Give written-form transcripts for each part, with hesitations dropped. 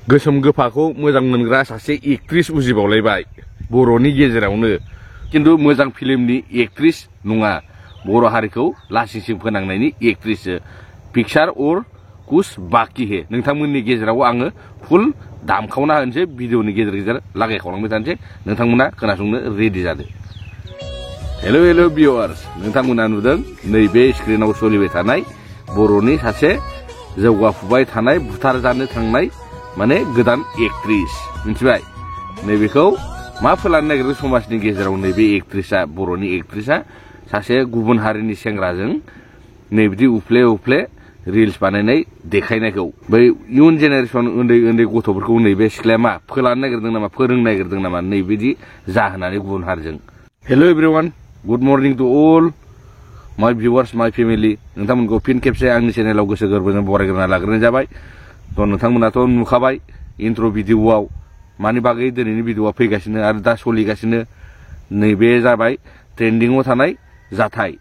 गोसोम गोफाखौ मोजां मोनग्रा सासे एक्ट्रेस उजिबावलायबाय बर'नि गेजेरावनो किन्तु मोजां फिल्मनि एक्ट्रेस नङा बर' हारिखौ लासिंसिं फोनांनायनि एक्ट्रेस पिक्चार और कुछ बाकी है नोंथांमोननि गेजेराव आङो फुल दामखावना होनोसै भिडिअनि गेजेर गेजेर लागायखावलांबाय थानोसै नोंथांमोना खोनासंनो रेडि जादो हेलो हेलो भिउआर्स नोंथांमोना नुदों नैबे स्क्रिनाव सोलिबाय थानाय बर'नि सासे जौगाफुबाय थानाय बुथार जानो थांनाय माने गोदान एक्ट्रेस मिथिबाय नैबेखौ मा फोलानो नागिरदों समाजनि गेजेराव नैबे एक्ट्रेसआ बर'नि एक्ट्रेसआ सासे गुबुन हारिनि सेंग्राजों नैबिदि उफ्ले उफ्ले रिल्स बानायनाय देखायनायखौ बै इयुन जेनेरेसन उन्दै उन्दै गथ'फोरखौ नैबे सिख्लाया मा फोलानो नागिरदों नामा फोरोंनो नागिरदों नामा नैबिदि जाहोनानै गुबुन हारिजों hello everyone good morning to all my viewers my family नोंथांमोनखौ फिन खेबसे आंनि चेनेलाव गोसो गोरबोजों बरायग्रोना लाग्रोनाय जाबाय तो नोंथांमोनाथ' नुखाबाय इन्ट्र भिडिअआव मानि बागै दिनैनि भिडिअआ फैगासिनो आरो दा सोलिगासिनो नैबे जाबाय ट्रेन्डिंआव थानाय जाथाय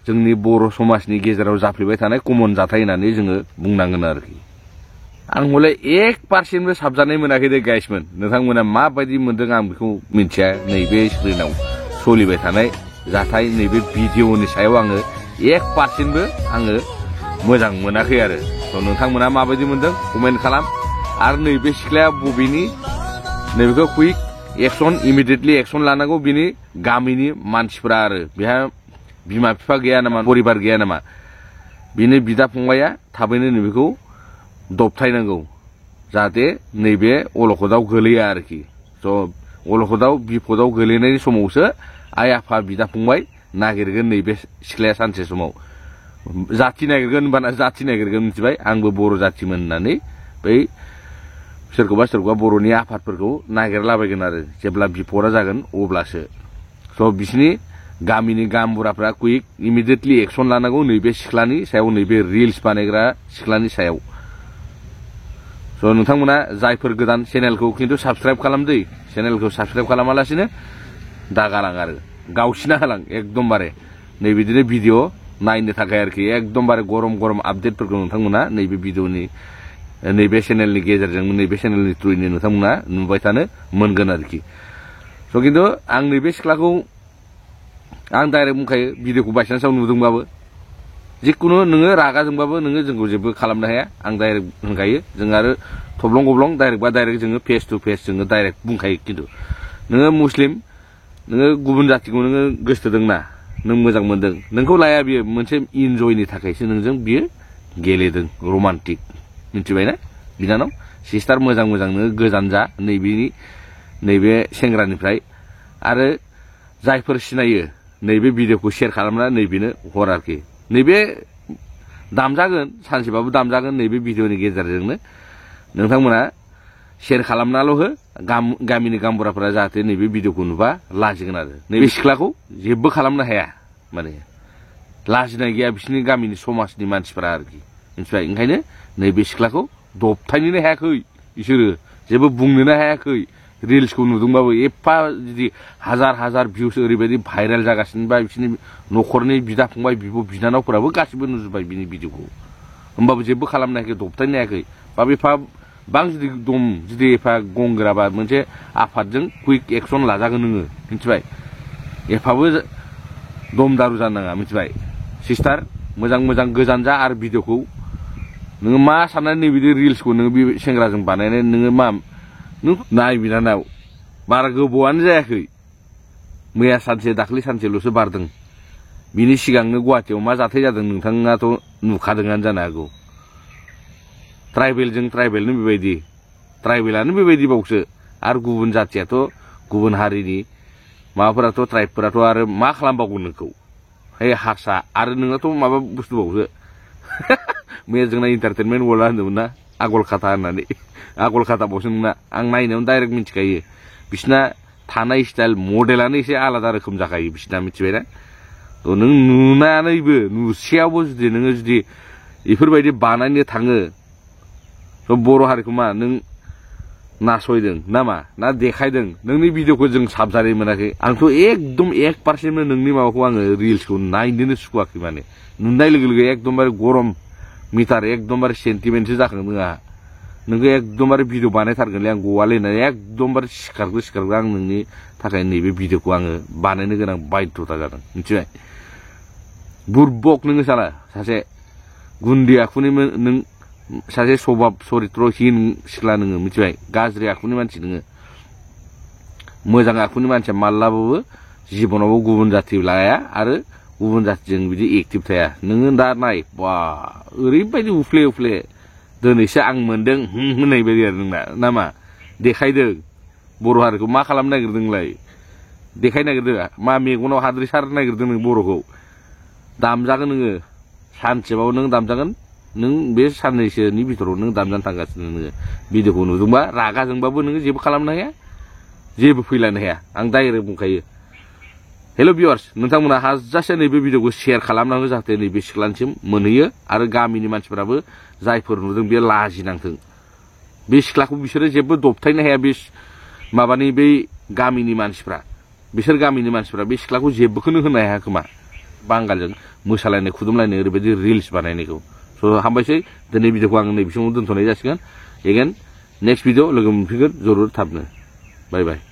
जोंनि बर' समाजनि गेजेराव जाफ्लेबाय थानाय कमन जाथाय होननानै जोङो बुंनांगोन आरोखि आं हले 1% साबजानाय मोनाखै दे गाइसमोन नोंथांमोना माबायदि मोनदों आं बेखौ मिथिया नैबे स्क्रिनाव सोलिबाय थानाय जाथाय नैबे भिडिअनि सायाव आङो 1% आङो मोजां मोनाखै आरो तो नोंथांमोना माबायदि मोनदों कमेन्ट खालाम आरो नैबे सिख्लाया बबेनि नैबेखौ क्विक एक्शन इमिडिएटलि एक्शन लानांगौ बिनि गामिनि मानसिफोरा आरो बेहा बिमा बिफा गैया नामा परिबार गैया नामा बिनि बिदा फंबाया थाबैनो नैबेखौ दबथायनांगौ जाहाथे नैबे अलखदाव गोलैया आरोखि स' अलखदाव बिपदाव गोलैनायनि समावसो आइ आफा बिदा फंबाय नागिरगोन नैबे सिख्लाया सानसे समाव जाति नागिरगोन होनबाना जाति नागिरगोन मिथिबाय आंबो बर' जातिमोन होननानै बै सोरखौबा सोरखौबा बर'नि आफादफोरखौ नागिरलाबायगोन आरो जेब्ला बिपदा जागोन अब्लासो स' बिसिनि गामिनि गामबुराफ्रा क्विक इमिडिएटलि एक्शन लानांगौ नैबे सिख्लानि सायाव नैबे रिल्स बानायग्रा सिख्लानि सायाव स' नोंथांमोना जायफोर गोदान चेनेलखौ खिन्थु साबस्क्राइब खालामदै चेनेलखौ साबस्क्राइब खालामालासिनो दागालां आरो गावसिना होलां एकदमबारे नैबिदिनो भिडिअ नायनो थाखाय आरोखि एकदमबारे गरम गरम आपडेटफोरखौ नोंथांमोना नैबे भिडिअनि नैबे चेनेलनि गेजेरजों नैबे चेनेलनि थ्रुयैनो नोंथांमोना नुबाय थानो मोनगोन आरोखि स' खिन्थु आं नैबे सिख्लाखौ आं डाइरेक्ट बुंखायो भिडिअखौ बायसान्सआव नुदोंबाबो जिखुनु नोङो रागा जोंबाबो नोङो जोंखौ जेबो खालामनो हाया आं डाइरेक्ट होनखायो जों आरो थब्लं गब्लं डाइरेक्ट बा डाइरेक्ट जोङो फेस टु फेस जोङो डाइरेक्ट बुंखायो खिन्थु नोङो मुस्लिम नोङो गुबुन जातिखौ नोङो गोसोथोदोंना नों मोजां मोनदों नोंखौ लाया बियो मोनसे इन्जयनि थाखायसो नोंजों बियो गेलेदों रमान्टिक मिथिबायना बिनानाव सिस्टार मोजां मोजां नोङो गोजान जा नैबे सेंग्रानिफ्राय आरो जायफोर सिनायो नैबे भिडिअखौ शेयार खालामना नैबेनो हर आरोखि नैबे दामजागोन सानसेबाबो दामजागोन नैबे भिडिअनि गेजेरजोंनो नोंथांमोना शेयार खालामनाल' हो गामिनि गामबुराफोरा जाहाथे नैबे भिडिअखौ नुबा लाजिगोन आरो नैबे सिख्लाखौ जेबो खालामनो हाया माने लाजिनाय गैया बिसिनि गामिनि समाजनि मानसिफोरा आरोखि मिथिबाय ओंखायनो नैबे सिख्लाखौ दबथायनोनो हायाखै बिसोरो जेबो बुंनोनो हायाखै रिल्सखौ नुदोंबाबो एफा जुदि हाजार हाजार भिउस ओरैबायदि भाइरेल जागासिनोबा बिसोरनि न'खरनि बिदा फंबाय बिब' बिनानावफोराबो गासिबो नुजोब्बाय बिनि भिडिअखौ होमबाबो जेबो खालामनो हायाखै दबथायनो हायाखै बा एफा बां जुदि एफा गंगोराबा मोनसे आफादजों क्विक एक्शन लाजागोन नोङो मिथिबाय एफाबो दम दारु जानाङा मिथिबाय सिस्टार मोजां मोजां गोजान जा आरो भिडिअखौ नोङो मा साननानै नैबिदि रिल्सखौ नोङो बे सेंग्राजों बानायनाय नोङो मा नों नाय बिनानाव बारा गोबावानो जायाखै मैया सानसे दाख्लै सानसेल'सो बारदों बिनि सिगांनो गुवाहाटियाव मा जाथाय जादों नोंथाङाथ' नुखादोंआनो जानो हागौ ट्राइबेलजों ट्राइबेलनो बेबायदि ट्राइबेलानो बेबायदिबावसो आरो गुबुन जाथियाथ' गुबुन हारिनि माबाफोराथ' ट्राइबफोराथ' आरो मा खालामबावगोन नोंखौ हे हारसा आरो नोंनाथ' माबा बुस्थुबावसो मैया जोंना इन्टारटेनमेन्ट वर्ल्डआ होनदोंमोन ना आगल खाथा होननानै आगल खाथाबावसो नोंना आं नायनायावनो डाइरेक्ट मिथिखायो बिसिना थानाय स्टाइल मडेलानो एसे आलादा रोखोम जाखायो बिसिना मिथिबायना थ' नों नुनानैबो नुसेयावबो जुदि नोङो जुदि बेफोरबायदि बानायनो थाङो थ' बर' हारिखौ मा नों नासयदों नामा ना देखायदों नोंनि भिडिअखौ जों साबजानाय मोनाखै आंथ' एकदम 1% नोंनि माबाखौ आङो रिल्सखौ नायनोनो सुखुवाखै माने नुनाय लोगो लोगो एकदमबारे गरम मिटार एकदमबारे सेन्टिमेन्टसो जाखांदों आंहा नोंखौ एकदमबारे भिडिअ बानायथारगोनलै आं गवालायनानै एकदमबारे सिखारग्रो आं नोंनि थाखाय नैबे भिडिअखौ आङो बानायनो गोनां बाध्यता जादों मिथिबाय बुरबक नोङो साला सासे गुन्दै आखुनि नों सासे सभाब सरित्रहीन सिख्ला नोङो मिथिबाय गाज्रि आखुनि मानसि नोङो मोजां आखुनि मानसिया माब्लाबाबो जिबनावबो गुबुन जाथि लाया आरो गुबुन जाथिजों बिदि एक्टिभ थाया नोङो दा नाय बा ओरैबायदि उफ्ले दिनैसो आं मोनदों होननाय बायदि आरो नोंना नामा देखायदों बर' हारिखौ मा खालामनो नागिरदों नोंलाय देखायनो नागिरदों मा मेगनाव हाद्रि सारनो नागिरदों नों बर'खौ दामजागोन नोङो सानसेबाबो नों दामजागोन नों बे साननैसोनि बिथोराव नों दामजानो थांगासिनो नोङो भिडिअखौ नुदोंबा रागा जोंबाबो नोङो जेबो खालामनो हाया जेबो फैलानो हाया आं डाइरेक्ट बुंखायो हेल' भिउवार्स नोंथांमोना हाजासे नैबे भिडिअखौ शेयार खालामनांगौ जाहाथे नैबे सिख्लानिसिम मोनहैयो आरो गामिनि मानसिफोराबो जायफोर नुदों बे लाजिनांथों बे सिख्लाखौ बिसोरो जेबो दबथायनो हाया बे माबानि बै गामिनि मानसिफ्रा बिसोर गामिनि मानसिफ्रा बे सिख्लाखौ जेबोखौनो होनो हाया खोमा बांगालजों मोसालायनाय खुदुमलायनाय ओरैबायदि रिल्स बानायनायखौ स' हामबायसै दिनै भिडिअखौ आं नैबे समाव दोनथ'नाय जासिगोन एगेन नेक्स्ट भिडिअ लोगो मोनफिनगोन जरुर थाबनो बाय बाय